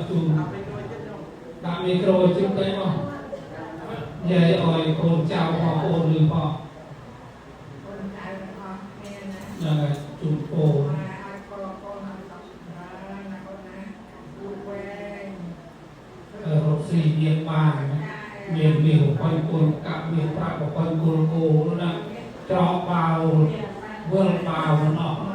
ជូនដាក់មីក្រូជិះទៅមកនិយាយឲ្យកូនចៅបងប្អូនឬផង កូនចៅទាំងអស់គ្នាណា ហ្នឹងហើយជូនពរ ឲ្យកូនកូនឲ្យសុខចម្រើនណាកូនណាយូរវែង រកស៊ីមានបានមានមាសបំពេញគុណកាប់មានប្រាក់បំពេញគុណគោណាច្រកបាវវិលបាវមិនអស់